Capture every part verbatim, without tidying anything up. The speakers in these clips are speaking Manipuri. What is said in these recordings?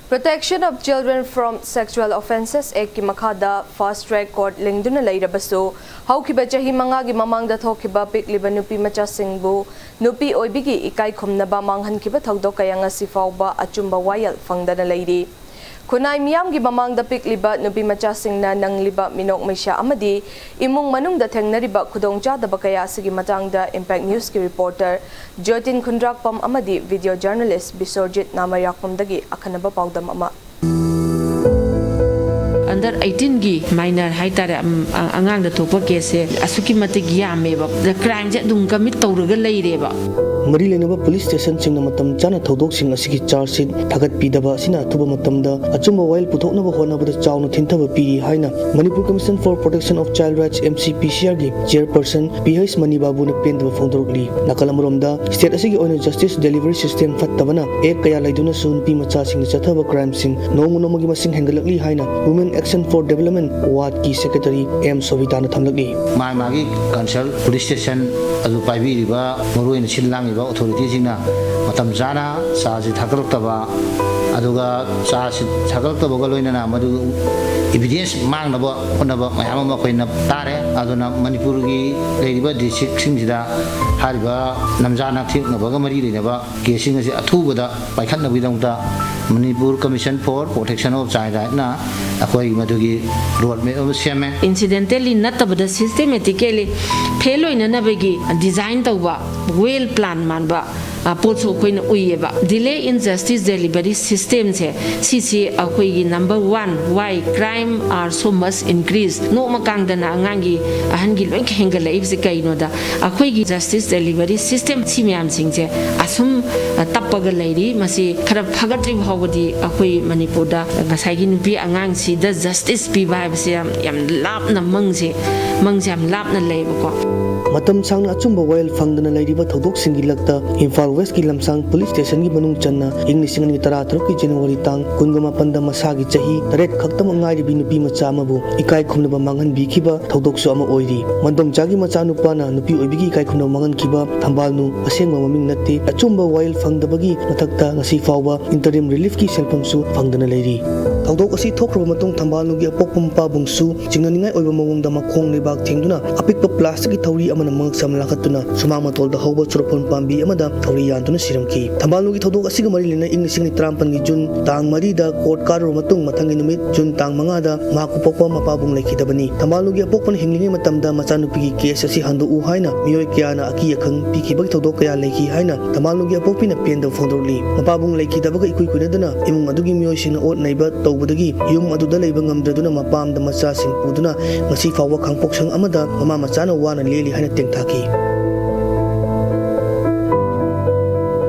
Protection of Children from Sexual Offences Act ꯀꯤ ꯃꯈꯥꯗ fast track court ꯂꯤꯡꯗꯨꯅ ꯂꯩꯔꯕꯁꯨ, ꯍꯧꯈꯤꯕ ꯆꯍꯤ ꯃꯉꯥꯒꯤ ꯃꯃꯥꯡꯗ ꯊꯣꯛꯈꯤꯕ ꯄꯤꯛꯂꯤꯕ ꯅꯨꯄꯤ ꯃꯆꯥꯁꯤꯡꯕꯨ ꯅꯨꯄꯤ ꯑꯣꯏꯕꯤꯒꯤ ꯏꯀꯥꯏ ꯈꯨꯝꯅꯕ ꯃꯥꯡꯍꯟꯈꯤꯕ ꯊꯧꯗꯣꯛ ꯀꯌꯥ ꯉꯁꯤ ꯐꯥꯎꯕ ꯑꯆꯨꯝꯕ ꯋꯥꯌꯦꯜ ꯐꯪꯗꯅ ꯂꯩꯔꯤ꯫ ꯈꯨꯟꯅꯥꯏ ꯃꯤꯌꯥꯝꯒꯤ ꯃꯃꯥꯡꯗ ꯄꯤꯛꯂꯤꯕ ꯅꯨꯄꯤ ꯃꯆꯥꯁꯤꯡꯅ ꯅꯪꯂꯤꯕ ꯃꯤꯅꯣꯛ ꯃꯩꯁꯥ ꯑꯃꯗꯤ ꯏꯃꯨꯡ ꯃꯅꯨꯡꯗ ꯊꯦꯡꯅꯔꯤꯕ ꯈꯨꯗꯣꯡꯆꯥꯗꯕ ꯀꯌꯥ ꯑꯁꯤꯒꯤ ꯃꯇꯥꯡꯗ Impact News ꯀꯤ reporter ꯖꯣꯇꯤꯟ ꯈꯨꯟꯗ꯭ꯔꯥꯛꯄꯝ ꯑꯃꯗꯤ video journalist ꯕꯤꯁ꯭ꯋꯔꯖꯤꯠ ꯅꯥꯃꯩꯔꯥꯛꯄꯝꯗꯒꯤ ꯑꯈꯟꯅꯕ ꯄꯥꯎꯗꯝ ꯑꯃ꯫ Under eighteen ꯒꯤ minor ꯍꯥꯏꯇꯥꯔꯦ, ꯑꯝ, ꯑ-, ꯑꯉꯥꯡꯗ ꯊꯣꯛꯄ case ꯁꯦ ꯑꯁꯨꯛꯀꯤ ꯃꯇꯤꯛ ꯌꯥꯝꯃꯦꯕ꯫ Crime ꯁꯦ ꯑꯗꯨꯝ commit ꯇꯧꯔꯒ ꯂꯩꯔꯦꯕ꯫ ꯃꯔꯤ ꯂꯩꯅꯕ police station ꯁꯤꯡꯅ ꯃꯇꯝ ꯆꯥꯅ ꯊꯧꯗꯣꯛꯁꯤꯡ ꯑꯁꯤꯒꯤ charge sheet ꯊꯥꯒꯠꯄꯤꯗꯕ ꯑꯁꯤꯅ ꯑꯊꯨꯕ ꯃꯇꯝꯗ ꯑꯆꯨꯝꯕ ꯋꯥꯌꯦꯜ ꯄꯨꯊꯣꯛꯅꯕ ꯍꯣꯠꯅꯕꯗ ꯆꯥꯎꯅ ꯊꯤꯟꯊꯕ ꯄꯤꯔꯤ ꯍꯥꯏꯅ Manipur Commission for Protection of Child Rights, M C P C R ꯒꯤ chairperson ꯄꯤ ꯍꯩꯆ ꯃꯅꯤ ꯕꯥꯕꯨꯅ ꯄꯦꯟꯗꯕ ꯐꯣꯡꯗꯣꯔꯛꯂꯤ꯫ ꯅꯥꯀꯜ ꯑꯃꯔꯣꯝꯗ, state ꯑꯁꯤꯒꯤ ꯑꯣꯏꯅ justice delivery system ꯐꯠꯇꯕꯅ act ꯀꯌꯥ ꯂꯩꯗꯨꯅꯁꯨ ꯅꯨꯄꯤ ꯃꯆꯥꯁꯤꯡꯅ ꯆꯠꯊꯕ crime ꯁꯤꯡ ꯅꯣꯡꯃ ꯅꯣꯡꯃꯒꯤ ꯃꯁꯤꯡ ꯍꯦꯟꯒꯠꯂꯛꯂꯤ ꯍꯥꯏꯅ Women Action for Development ꯋꯥꯔꯗꯀꯤ secretary ꯑꯦꯝ ꯁꯣꯚꯤꯇꯥꯅ ꯊꯝꯂꯛꯂꯤ꯫ ꯃꯥꯒꯤ ꯃꯥꯒꯤ concern police station ꯑꯗꯨ ꯄꯥꯏꯕꯤꯔꯤꯕ ꯃꯔꯨꯑꯣꯏꯅ ꯁꯤꯜ ꯂꯥꯡꯉꯤꯕ authority ꯁꯤꯡꯅ ꯃꯇꯝ ꯆꯥꯅ charge sheet ꯊꯥꯒꯠꯂꯛꯇꯕ, ꯑꯗꯨꯒ charge sheet ꯊꯥꯒꯠꯂꯛꯇꯕꯒ ꯂꯣꯏꯅꯅ ꯃꯗꯨ evidence ꯃꯥꯡꯅꯕ ꯍꯣꯠꯅꯕ ꯃꯌꯥꯝ ꯑꯃ ꯑꯩꯈꯣꯏꯅ ꯇꯥꯔꯦ꯫ ꯑꯗꯨꯅ ꯃꯅꯤꯄꯨꯔꯒꯤ ꯂꯩꯔꯤꯕ district ꯁꯤꯡꯁꯤꯗ ꯍꯥꯏꯔꯤꯕ ꯅꯝꯖꯥ ꯅꯥꯊꯦꯛꯅꯕꯒ ꯃꯔꯤ ꯂꯩꯅꯕ case ꯁꯤꯡ ꯑꯁꯤ ꯑꯊꯨꯕꯗ ꯄꯥꯏꯈꯠꯅꯕꯒꯤꯗꯃꯛꯇ Manipur Commission for Protection of Child Right ꯅ ꯑꯩꯈꯣꯏ ꯃꯗꯨꯒꯤ road map ꯑꯃ ꯁꯦꯝꯃꯦ꯫ Incidentally ꯅꯠꯇꯕꯗ systematically fail ꯑꯣꯏꯅꯅꯕꯒꯤ design ꯇꯧꯕ well plan ꯃꯥꯟꯕ, ꯑ, ꯄꯣꯠꯁꯨ ꯑꯩꯈꯣꯏꯅ ꯎꯏꯌꯦꯕ꯫ Delay in justice delivery system ꯁꯦ, ꯁꯤꯁꯤ ꯑꯩꯈꯣꯏꯒꯤ number one why crime are so much increase, ꯅꯣꯡꯃ ꯀꯥꯡꯗꯅ ꯑꯉꯥꯡꯒꯤ, ꯑꯍꯟꯒꯤ ꯂꯣꯏ ꯍꯦꯟꯒꯠꯂꯛꯏꯕꯁꯤ ꯀꯩꯅꯣꯗ, ꯑꯩꯈꯣꯏꯒꯤ justice delivery system ꯁꯤ ꯃꯌꯥꯝꯁꯤꯡꯁꯦ ꯑꯁꯨꯝ, ꯑ, ꯇꯞꯄꯒ ꯂꯩꯔꯤ꯫ ꯃꯁꯤ ꯈꯔ ꯐꯒꯠꯇ꯭ꯔꯤ ꯐꯥꯎꯕꯗꯤ ꯑꯩꯈꯣꯏ ꯃꯅꯤꯄꯨꯔꯗ ꯉꯁꯥꯏꯒꯤ ꯅꯨꯄꯤ ꯑꯉꯥꯡꯁꯤꯗ justice ꯄꯤꯕ ꯍꯥꯏꯕꯁꯦ ꯌꯥꯝ, ꯌꯥꯝ ꯂꯥꯞꯅ ꯃꯪꯁꯦ, ꯃꯪꯁꯦ ꯌꯥꯝ ꯂꯥꯞꯅ ꯂꯩꯌꯦꯕꯀꯣ꯫ ꯃꯇꯝ ꯁꯥꯡꯅ ꯑꯆꯨꯝꯕ ꯋꯥꯌꯦꯜ ꯐꯪꯗꯅ ꯂꯩꯔꯤꯕ ꯊꯧꯗꯣꯛꯁꯤꯡꯒꯤ ꯂꯛꯇ ꯏꯝꯐꯥꯜ ꯋꯦꯁꯀꯤ ꯂꯝꯁꯥꯡ ꯄꯨꯂꯤꯁ ꯁ꯭ꯇꯦꯁꯟꯒꯤ ꯃꯅꯨꯡ ꯆꯟꯅ ꯏꯪ ꯂꯤꯁꯤꯡ ꯑꯅꯤ ꯇꯔꯥ ꯇꯔꯨꯛꯀꯤ ꯖꯅꯋꯥꯔꯤ ꯇꯥꯡ ꯀꯨꯟꯒ ꯃꯥꯄꯟꯗ ꯃꯁꯥꯒꯤ ꯆꯍꯤ ꯇꯔꯦꯠ ꯈꯛꯇꯃꯛ ꯉꯥꯏꯔꯤꯕꯤ ꯅꯨꯄꯤ ꯃꯆꯥ ꯑꯃꯕꯨ ꯏꯀꯥꯏ ꯈꯨꯝꯅꯕ ꯃꯥꯡꯍꯟꯕꯤꯈꯤꯕ ꯊꯧꯗꯣꯛꯁꯨ ꯑꯃ ꯑꯣꯏꯔꯤ꯫ ꯃꯟꯗꯣꯝꯆꯥꯒꯤ ꯃꯆꯥꯅꯨꯄꯥꯅ ꯅꯨꯄꯤ ꯑꯣꯏꯕꯤꯒꯤ ꯏꯀꯥꯏ ꯈꯨꯝꯅꯕ ꯃꯥꯡꯍꯟꯈꯤꯕ ꯊꯝꯕꯥꯜꯅꯨ, ꯑꯁꯦꯡꯕ ꯃꯃꯤꯡ ꯅꯠꯇꯦ, ꯑꯆꯨꯝꯕ ꯋꯥꯌꯦꯜ ꯐꯪꯗꯕꯒꯤ ꯃꯊꯛꯇ ꯉꯁꯤ ꯐꯥꯎꯕ interim reliefꯀꯤ ꯁꯦꯟꯐꯝꯁꯨ ꯐꯪꯗꯅ ꯂꯩꯔꯤ꯫ ꯊꯧꯗꯣꯛ ꯑꯁꯤ ꯊꯣꯛꯈ꯭ꯔꯕ ꯃꯇꯨꯡ ꯊꯝꯕꯥꯜꯅꯨꯒꯤ ꯑꯄꯣꯛꯄ ꯃꯄꯥꯕꯨꯡꯁꯨ ꯆꯤꯡꯅꯅꯤꯡꯉꯥꯏ ꯑꯣꯏꯕ ꯃꯑꯣꯡꯗ ꯃꯈꯣꯡ ꯂꯩꯕꯥꯛ ꯊꯦꯡꯗꯨꯅ ꯑꯄꯤꯛꯄ plasticꯀꯤ ꯊꯧꯔꯤ ꯑꯃꯅ ꯃꯉꯛꯁꯝ ꯂꯥꯈꯠꯇꯨꯅ ꯁꯨꯃꯥꯡ ꯃꯇꯣꯜꯗ ꯍꯧꯕ ꯆꯨꯔꯐꯣꯟ ꯄꯥꯝꯕꯤ ꯑꯃꯗ ꯊꯧꯔꯤ ꯌꯥꯟꯗꯨꯅ ꯁꯤꯔꯝꯈꯤ꯫ ꯊꯝꯕꯥꯜꯅꯨꯒꯤ ꯊꯧꯗꯣꯛ ꯑꯁꯤꯒ ꯃꯔꯤ ꯂꯩꯅꯅ ꯏꯪ ꯂꯤꯁꯤꯡ ꯑꯅꯤ ꯇꯔꯥꯃꯥꯄꯟꯒꯤ ꯖꯨꯟ ꯇꯥꯡ ꯃꯔꯤꯗ court ꯀꯥꯔꯨꯔꯕ ꯃꯇꯨꯡ ꯃꯊꯪꯒꯤ ꯅꯨꯃꯤꯠ ꯖꯨꯟ ꯇꯥꯡ ꯃꯉꯥꯗ ꯃꯍꯥꯛꯄꯨ ꯄꯣꯛꯄ ꯃꯄꯥꯕꯨꯡ ꯂꯩꯈꯤꯗꯕꯅꯤ꯫ ꯊꯝꯕꯥꯜꯅꯨꯒꯤ ꯑꯄꯣꯛꯄꯅ ꯍꯤꯡꯂꯤꯉꯩ ꯃꯇꯝꯗ ꯃꯆꯥꯅꯨꯄꯤꯒꯤ case ꯑꯁꯤ ꯍꯟꯗꯣꯛꯎ ꯍꯥꯏꯅ ꯃꯤꯑꯣꯏ ꯀꯌꯥꯅ ꯑꯀꯤ ꯑꯈꯪ ꯄꯤꯈꯤꯕꯒꯤ ꯊꯧꯗꯣꯛ ꯀꯌꯥ ꯂꯩꯈꯤ ꯍꯥꯏꯅ ꯊꯝꯕꯥꯜꯅꯨꯒꯤ ꯑꯄꯣꯛꯄꯤꯅ ꯄꯦꯟꯗꯕ ꯐꯣꯡꯗꯣꯔꯛꯂꯤ꯫ ꯃꯄꯥꯕꯨꯡ ꯂꯩꯈꯤꯗꯕꯒ ꯏꯀꯨꯏ ꯀꯨꯏꯅꯗꯅ ꯏꯃꯨꯡ ꯑꯗꯨꯒꯤ ꯃꯤꯑꯣꯏꯁꯤꯡꯅ ꯑꯣꯠ ꯅꯩꯕ ꯇꯧꯕꯗꯒꯤ ꯌꯨꯝ ꯑꯗꯨꯗ ꯂꯩꯕ ꯉꯝꯗ꯭ꯔꯗꯨꯅ ꯃꯄꯥꯝꯗ ꯃꯆꯥꯁꯤꯡ ꯄꯨꯗꯨꯅ ꯉꯁꯤ ꯐꯥꯎꯕ ꯈꯥꯡꯄꯣꯛꯁꯪ ꯑꯃꯗ ꯃꯃꯥ ꯃꯆꯥꯅ ꯋꯥꯅ ꯂꯦꯜꯂꯤ ꯍꯥꯏꯅ ꯇꯦꯡꯊꯥꯈꯤ꯫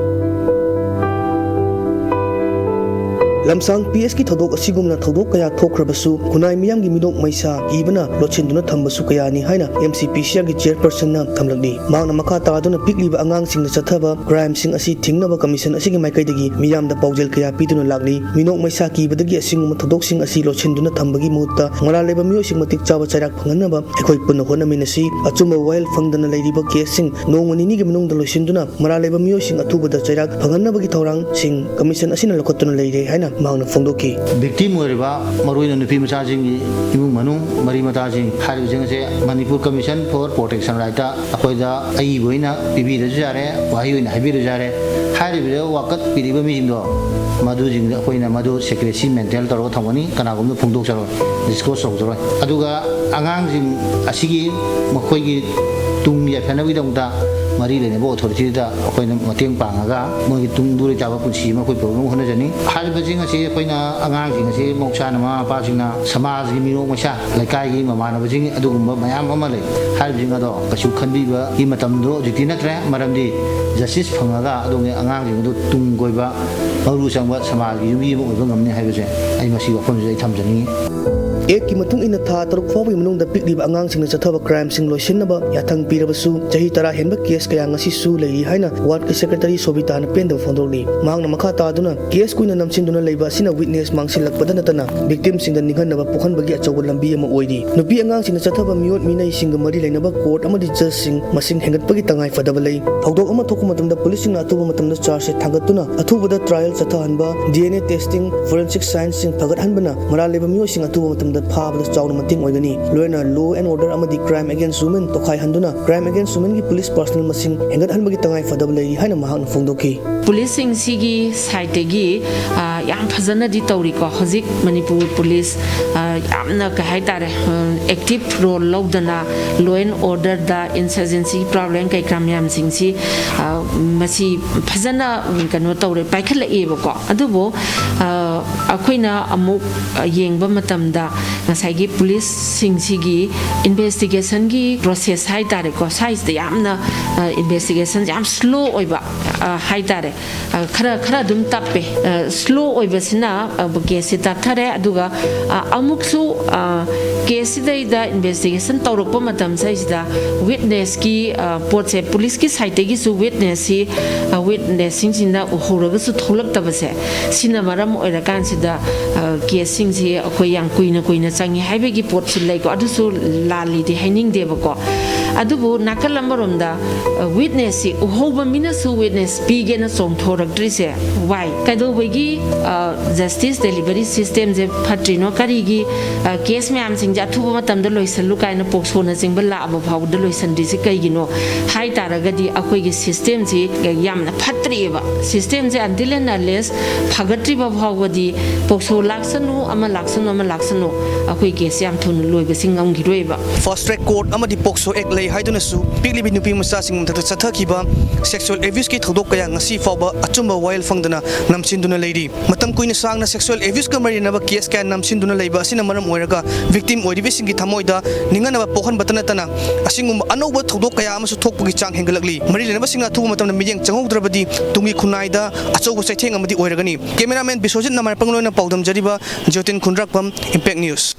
ꯂꯝꯁꯥꯡ ꯄꯤ ꯑꯦꯁꯀꯤ ꯊꯧꯗꯣꯛ ꯑꯁꯤꯒꯨꯝꯅ ꯊꯧꯗꯣꯛ ꯀꯌꯥ ꯊꯣꯛꯈ꯭ꯔꯕꯁꯨ ꯈꯨꯟꯅꯥꯏ ꯃꯤꯌꯥꯝꯒꯤ ꯃꯤꯅꯣꯛ ꯃꯩꯁꯥ ꯀꯤꯕꯅ ꯂꯣꯠꯁꯤꯟꯗꯨꯅ ꯊꯝꯕꯁꯨ ꯀꯌꯥꯅꯤ ꯍꯥꯏꯅ ꯑꯦꯝ ꯁꯤ ꯄꯤ ꯁꯤ ꯑꯥꯔꯒꯤ chairpersonꯅ ꯊꯝꯂꯛꯂꯤ꯫ ꯃꯍꯥꯛꯅ ꯃꯈꯥ ꯇꯥꯗꯨꯅ ꯄꯤꯛꯂꯤꯕ ꯑꯉꯥꯡꯁꯤꯡꯗ ꯆꯠꯊꯕ crimeꯁꯤꯡ ꯑꯁꯤ ꯊꯤꯡꯅꯕ commission ꯑꯁꯤꯒꯤ ꯃꯥꯏꯀꯩꯗꯒꯤ ꯃꯤꯌꯥꯝꯗ ꯄꯥꯎꯖꯦꯜ ꯀꯌꯥ ꯄꯤꯗꯨꯅ ꯂꯥꯛꯂꯤ꯫ ꯃꯤꯅꯣꯛ ꯃꯩꯁꯥ ꯀꯤꯕꯗꯒꯤ ꯑꯁꯤꯒꯨꯝꯕ ꯊꯧꯗꯣꯛꯁꯤꯡ ꯑꯁꯤ ꯂꯣꯠꯁꯤꯟꯗꯨꯅ ꯊꯝꯕꯒꯤ ꯃꯍꯨꯠꯇ ꯃꯔꯥꯜ ꯂꯩꯕ ꯃꯤꯑꯣꯏꯁꯤꯡ ꯃꯇꯤꯛ ꯆꯥꯕ ꯆꯩꯔꯥꯛ ꯐꯪꯍꯟꯅꯕ ꯑꯩꯈꯣꯏ ꯄꯨꯟꯅ ꯍꯣꯠꯅꯃꯤꯟꯅꯁꯤ꯫ ꯑꯆꯨꯝꯕ ꯋꯥꯌꯦꯜ ꯐꯪꯗꯅ ꯂꯩꯔꯤꯕ caseꯁꯤꯡ ꯅꯣꯡꯃ ꯅꯤꯅꯤꯒꯤ ꯃꯅꯨꯡꯗ ꯂꯣꯏꯁꯤꯟꯗꯨꯅ ꯃꯔꯥꯜ ꯂꯩꯕ ꯃꯤꯑꯣꯏꯁꯤꯡ ꯑꯊꯨꯕꯗ ꯆꯩꯔꯥꯛ ꯐꯪꯍꯟꯅꯕꯒꯤ ꯊꯧꯔꯥꯡꯁꯤꯡ commission ꯑꯁꯤꯅ ꯂꯧꯈꯠꯇꯨꯅ ꯂꯩꯔꯦ ꯍꯥꯏꯅ ꯃꯍꯥꯛꯅ ꯐꯣꯡꯗꯣꯛꯈꯤ꯫ Victim ꯑꯣꯏꯔꯤꯕ ꯃꯔꯨꯑꯣꯏꯅ ꯅꯨꯄꯤ ꯃꯆꯥꯁꯤꯡꯒꯤ ꯏꯃꯨꯡ ꯃꯅꯨꯡ ꯃꯔꯤ ꯃꯇꯥꯁꯤꯡ ꯍꯥꯏꯔꯤꯕꯁꯤꯡ ꯑꯁꯦ Manipur Commission for Protection Rightꯇ ꯑꯩꯈꯣꯏꯗ ꯑꯏꯕ ꯑꯣꯏꯅ ꯄꯤꯕꯤꯔꯁꯨ ꯌꯥꯔꯦ, ꯋꯥꯍꯩ ꯑꯣꯏꯅ ꯍꯥꯏꯕꯤꯔꯁꯨ ꯌꯥꯔꯦ꯫ ꯍꯥꯏꯔꯤꯕꯗ ꯋꯥꯀꯠꯄꯤꯔꯤꯕ ꯃꯤꯁꯤꯡꯗꯣ, ꯃꯗꯨꯁꯤꯡꯗꯣ ꯑꯩꯈꯣꯏꯅ ꯃꯗꯨ secrecy maintain ꯇꯧꯔꯒ ꯊꯝꯒꯅꯤ, ꯀꯅꯥꯒꯨꯝꯕꯗ ꯐꯣꯡꯗꯣꯛꯆꯔꯣꯏ, disclose ꯇꯧꯖꯔꯣꯏ꯫ ꯑꯗꯨꯒ ꯑꯉꯥꯡꯁꯤꯡ ꯑꯁꯤꯒꯤ ꯃꯈꯣꯏꯒꯤ ꯇꯨꯡ ꯌꯥꯏꯐꯅꯕꯒꯤꯗꯃꯛꯇ ꯃꯔꯤ ꯂꯩꯅꯕ authorityꯗ ꯑꯩꯈꯣꯏꯅ ꯃꯇꯦꯡ ꯄꯥꯡꯉꯒ ꯃꯣꯏꯒꯤ ꯇꯨꯡꯗꯨ ꯂꯩꯇꯥꯕ ꯄꯨꯟꯁꯤ ꯑꯃ ꯑꯩꯈꯣꯏ ꯄꯨꯔꯛꯅꯕ ꯍꯣꯠꯅꯖꯅꯤ꯫ ꯍꯥꯏꯔꯤꯕꯁꯤꯡ ꯑꯁꯤ ꯑꯩꯈꯣꯏꯅ ꯑꯉꯥꯡꯁꯤꯡ ꯑꯁꯤ ꯃꯍꯧꯁꯥꯅ ꯃꯃꯥ ꯃꯄꯥꯁꯤꯡꯅ ꯁꯃꯥꯖꯒꯤ ꯃꯤꯅꯣꯛ ꯃꯩꯁꯥ, ꯂꯩꯀꯥꯏꯒꯤ ꯃꯃꯥꯟꯅꯕꯁꯤꯡ ꯑꯗꯨꯒꯨꯝꯕ ꯃꯌꯥꯝ ꯑꯃ ꯂꯩ꯫ ꯍꯥꯏꯔꯤꯕꯁꯤꯡ ꯑꯗꯣ ꯀꯩꯁꯨ ꯈꯟꯕꯤꯕꯒꯤ ꯃꯇꯝꯗꯣ ꯍꯧꯖꯤꯛꯇꯤ ꯅꯠꯇ꯭ꯔꯦ, ꯃꯔꯝꯗꯤ justice ꯐꯪꯉꯒ ꯑꯗꯣꯝꯒꯤ ꯑꯉꯥꯡꯁꯤꯡ ꯑꯗꯨ ꯇꯨꯡ ꯀꯣꯏꯕ ꯃꯔꯨ ꯆꯪꯕ ꯁꯃꯥꯖꯒꯤ ꯌꯨꯝꯕꯤ ꯑꯃ ꯑꯣꯏꯕ ꯉꯝꯅꯤ ꯍꯥꯏꯕꯁꯦ ꯑꯩ ꯃꯁꯤ ꯋꯥꯐꯝꯁꯤꯗ ꯑꯩ ꯊꯝꯖꯅꯤꯡꯉꯤ꯫ ꯑꯦꯛꯀꯤ ꯃꯇꯨꯡ ꯏꯟꯅ ꯊꯥ ꯇꯔꯨꯛ ꯐꯥꯎꯕꯒꯤ ꯃꯅꯨꯡꯗ ꯄꯤꯛꯂꯤꯕ ꯑꯉꯥꯡꯁꯤꯡꯅ ꯆꯠꯊꯕ ꯀ꯭ꯔꯥꯏꯝꯁꯤꯡ ꯂꯣꯏꯁꯤꯟꯅꯕ ꯌꯥꯊꯪ ꯄꯤꯔꯕꯁꯨ, ꯆꯍꯤ ꯇꯔꯥ ꯍꯦꯟꯕ ꯀꯦꯁ ꯀꯌꯥ ꯉꯁꯤꯁꯨ ꯂꯩꯔꯤ ꯍꯥꯏꯅ ꯋꯥꯔꯗꯀꯤ ꯁꯦꯀ꯭ꯔꯦꯇꯔꯤ ꯁꯣꯕꯤꯇꯥꯅ ꯄꯦꯟꯗꯕ ꯐꯣꯡꯗꯣꯛꯂꯤ꯫ ꯃꯍꯥꯛꯅ ꯃꯈꯥ ꯇꯥꯗꯨꯅ, ꯀꯦꯁ ꯀꯨꯏꯅ ꯅꯝꯁꯤꯟꯗꯨꯅ ꯂꯩꯕ ꯑꯁꯤꯅ ꯋꯤꯠꯅꯦꯁ ꯃꯥꯡꯁꯤꯜꯂꯛꯄꯗ ꯅꯠꯇꯅ ꯚꯤꯛꯇꯤꯝꯁꯤꯡꯗ ꯅꯤꯡꯍꯟꯅꯕ ꯄꯣꯛꯍꯟꯕꯒꯤ ꯑꯆꯧꯕ ꯂꯝꯕꯤ ꯑꯃ ꯑꯣꯏꯔꯤ꯫ ꯅꯨꯄꯤ ꯑꯉꯥꯡꯁꯤꯡꯅ ꯆꯠꯊꯕ ꯃꯤꯑꯣꯠ ꯃꯤꯅꯩꯁꯤꯡꯒ ꯃꯔꯤ ꯂꯩꯅꯕ ꯀꯣꯔꯠ ꯑꯃꯗꯤ ꯖꯖꯁꯤꯡ ꯃꯁꯤꯡ ꯍꯦꯟꯒꯠꯄꯒꯤ ꯇꯉꯥꯏ ꯐꯗꯕ ꯂꯩ꯫ ꯊꯧꯗꯣꯛ ꯑꯃ ꯊꯣꯛꯄ ꯃꯇꯝꯗ ꯄꯨꯂꯤꯁꯁꯤꯡꯅ ꯑꯊꯨꯕ ꯃꯇꯝꯗ ꯆꯥꯔꯖꯁꯤꯠ ꯊꯥꯡꯒꯠꯇꯨꯅ ꯑꯊꯨꯕꯗ ꯇ꯭ꯔꯥꯏꯌꯦꯜ ꯆꯠꯊꯍꯟꯕ, D N A testing, forensic ꯁꯥꯏꯟꯁꯁꯤꯡ ꯐꯒꯠꯍꯟꯕꯅ ꯃꯔꯥꯜ ꯂꯩꯕ ꯃꯤꯑꯣꯏꯁꯤꯡ ꯑꯊꯨꯕ ꯃꯇꯝꯗ ꯐꯥꯕꯗ ꯆꯥꯎꯅ ꯃꯇꯦꯡ ꯑꯣꯏꯒꯅꯤ꯫ ꯂꯣꯏꯅꯅ law and order ꯑꯃꯗꯤ crime against women ꯇꯣꯈꯥꯏꯍꯟꯗꯨꯅ crime against womenꯒꯤ ꯄꯨꯂꯤꯁ ꯄꯔꯁꯅꯦꯜ ꯃꯁꯤꯡ ꯍꯦꯟꯒꯠꯍꯟꯕꯒꯤ ꯇꯉꯥꯏ ꯐꯗꯕ ꯂꯩꯔꯤ ꯍꯥꯏꯅ ꯃꯍꯥꯛꯅ ꯐꯣꯡꯗꯣꯛꯈꯤ꯫ ꯄꯨꯂꯤꯁꯁꯤꯡꯁꯤꯒꯤ ꯁꯥꯏꯠꯇꯒꯤ, ꯑ, ꯌꯥꯝ ꯐꯖꯅꯗꯤ ꯇꯧꯔꯤꯀꯣ꯫ ꯍꯧꯖꯤꯛ ꯃꯅꯤꯄꯨꯔ ꯄꯨꯂꯤꯁ, ꯑ, ꯌꯥꯝꯅ, ꯀꯩ ꯍꯥꯏꯇꯥꯔꯦ, ꯑ, ꯑꯦꯛꯇꯤꯚ ꯔꯣꯜ ꯂꯧꯗꯅ law and orderꯗ, insurgencyꯒꯤ problem ꯀꯩꯀꯥ ꯃꯌꯥꯝꯁꯤꯡꯁꯤ, ꯑ, ꯃꯁꯤ ꯐꯖꯅ, ꯎꯝ, ꯀꯩꯅꯣ ꯇꯧꯔꯦ, ꯄꯥꯏꯈꯠꯂꯛꯑꯦꯕꯀꯣ꯫ ꯑꯗꯨꯕꯨ, ꯑ, ꯑꯩꯈꯣꯏꯅ ꯑꯃꯨꯛ, ꯑ, ꯌꯦꯡꯕ ꯃꯇꯝꯗ ꯉꯁꯥꯏꯒꯤ ꯄꯨꯂꯤꯁꯁꯤꯡꯁꯤꯒꯤ investigationꯒꯤ process ꯍꯥꯏ ꯇꯥꯔꯦꯀꯣ, ꯁ꯭ꯋꯥꯏꯁꯤꯗ ꯌꯥꯝꯅ, ꯑ, investigation ꯌꯥꯝ slow ꯑꯣꯏꯕ, ꯑ, ꯍꯥꯏ ꯇꯥꯔꯦ꯫ ꯑ, ꯈꯔ, ꯈꯔ ꯑꯗꯨꯝ ꯇꯞꯄꯦ꯫ ꯑ, slow ꯑꯣꯏꯕꯁꯤꯅ, ꯑ, caseꯁꯤ ꯇꯞꯊꯔꯦ꯫ ꯑꯗꯨꯒ, ꯑ, ꯑꯃꯨꯛꯁꯨ, ꯑ, caseꯁꯤꯗꯩꯗ investigation ꯇꯧꯔꯛꯄ ꯃꯇꯝꯁꯤꯗꯩꯁꯤꯗ witnessꯀꯤ, ꯑ, ꯄꯣꯠꯁꯦ, ꯄꯨꯂꯤꯁꯀꯤ ꯁꯥꯏꯠꯇꯒꯤꯁꯨ witnessꯁꯤ, ꯑ, witnessꯁꯤꯡꯁꯤꯅ ꯎꯍꯧꯔꯒꯁꯨ ꯊꯣꯛꯂꯛꯇꯕꯁꯦ, ꯁꯤꯅ ꯃꯔꯝ ꯑꯣꯏꯔꯀꯥꯟꯁꯤꯗ, ꯑ, caseꯁꯤꯡꯁꯤ ꯑꯩꯈꯣꯏ ꯌꯥꯝ ꯀꯨꯏꯅ, ꯀꯨꯏꯅ ꯆꯪꯉꯤ ꯍꯥꯏꯕꯒꯤ ꯄꯣꯠꯁꯨ ꯂꯩꯀꯣ꯫ ꯑꯗꯨꯁꯨ ꯂꯥꯜꯂꯤꯗꯤ ꯍꯥꯏꯅꯤꯡꯗꯦꯕꯀꯣ꯫ ꯑꯗꯨꯕꯨ ꯅꯥꯀꯜ ꯑꯃꯔꯣꯝꯗ, ꯑ, witnessꯁꯤ ꯎꯍꯧꯕ ꯃꯤꯅꯁꯨ witness ꯄꯤꯒꯦꯅ ꯆꯣꯡꯊꯣꯔꯛꯇ꯭ꯔꯤꯁꯦ why? ꯀꯩꯗꯧꯕꯒꯤ, ꯑ, justice delivery systemꯁꯦ ꯐꯠꯇ꯭ꯔꯤꯅꯣ? ꯀꯔꯤꯒꯤ, ꯑ, case ꯃꯌꯥꯝꯁꯤꯡꯁꯦ ꯑꯊꯨꯕ ꯃꯇꯝꯗ ꯂꯣꯏꯁꯜꯂꯨ ꯀꯥꯏꯅ POCSOꯅꯆꯤꯡꯕ ꯂꯥꯛꯑꯕ ꯐꯥꯎꯕꯗ ꯂꯣꯏꯁꯟꯗ꯭ꯔꯤꯁꯦ ꯀꯩꯒꯤꯅꯣ ꯍꯥꯏ ꯇꯥꯔꯒꯗꯤ, ꯑꯩꯈꯣꯏꯒꯤ systemꯁꯤ ꯌꯥꯝꯅ ꯐꯠꯇ꯭ꯔꯤꯑꯕ꯫ Systemꯁꯦ until and unless ꯐꯒꯠꯇ꯭ꯔꯤꯕ ꯐꯥꯎꯕꯗꯤ POCSO ꯂꯥꯛꯁꯅꯨ, ꯑꯃ ꯂꯥꯛꯁꯅꯨ, ꯑꯃ ꯂꯥꯛꯁꯅꯨ, ꯑꯩꯈꯣꯏ case ꯌꯥꯝ ꯊꯨꯅ ꯂꯣꯏꯕꯁꯤ ꯉꯝꯈꯤꯔꯣꯏꯕ꯫ Fast Track Court ꯑꯃꯗꯤ POCSO Act ꯂꯩ ꯍꯥꯏꯗꯨꯅꯁꯨ ꯄꯤꯛꯂꯤꯕꯤ ꯅꯨꯄꯤ ꯃꯆꯥꯁꯤꯡ ꯃꯊꯛꯇ ꯆꯠꯊꯈꯤꯕ sexual abuseꯀꯤ ꯊꯧꯗꯣꯛ ꯀꯌꯥ ꯉꯁꯤ ꯐꯥꯎꯕ ꯑꯆꯨꯝꯕ ꯋꯥꯌꯦꯜ ꯐꯪꯗꯅ ꯅꯝꯁꯤꯟꯗꯨꯅ ꯂꯩꯔꯤ꯫ ꯃꯇꯝ ꯀꯨꯏꯅ ꯁꯥꯡꯅ sexual abuseꯀ ꯃꯔꯤ ꯂꯩꯅꯕ case ꯀꯌꯥ ꯅꯝꯁꯤꯟꯗꯨꯅ ꯂꯩꯕ ꯑꯁꯤꯅ ꯃꯔꯝ ꯑꯣꯏꯔꯒ victim ꯑꯣꯏꯔꯤꯕꯁꯤꯡꯒꯤ ꯊꯃꯣꯏꯗ ꯅꯤꯡꯍꯟꯅꯕ ꯄꯣꯛꯍꯟꯕꯇ ꯅꯠꯇꯅ ꯑꯁꯤꯒꯨꯝꯕ ꯑꯅꯧꯕ ꯊꯧꯗꯣꯛ ꯀꯌꯥ ꯑꯃꯁꯨ ꯊꯣꯛꯄꯒꯤ ꯆꯥꯡ ꯍꯦꯟꯒꯠꯂꯛꯂꯤ꯫ ꯃꯔꯤ ꯂꯩꯅꯕꯁꯤꯡꯅ ꯑꯊꯨꯕ ꯃꯇꯝꯗ ꯃꯤꯠꯌꯦꯡ ꯆꯪꯍꯧꯗ꯭ꯔꯕꯗꯤ ꯇꯨꯡꯒꯤ ꯈꯨꯟꯅꯥꯏꯗ ꯑꯆꯧꯕ ꯆꯩꯊꯦꯡ ꯑꯃꯗꯤ ꯑꯣꯏꯔꯒꯅꯤ꯫ Cameraman ꯕꯤꯁ꯭ꯋꯖꯤꯠ ꯅꯃꯥꯏꯄꯪ ꯂꯣꯏꯅ ꯄꯥꯎꯗꯝꯖꯔꯤꯕ ꯖꯣꯇꯤꯟ ꯈꯨꯟꯗ꯭ꯔꯥꯛꯄꯝ, Impact News꯫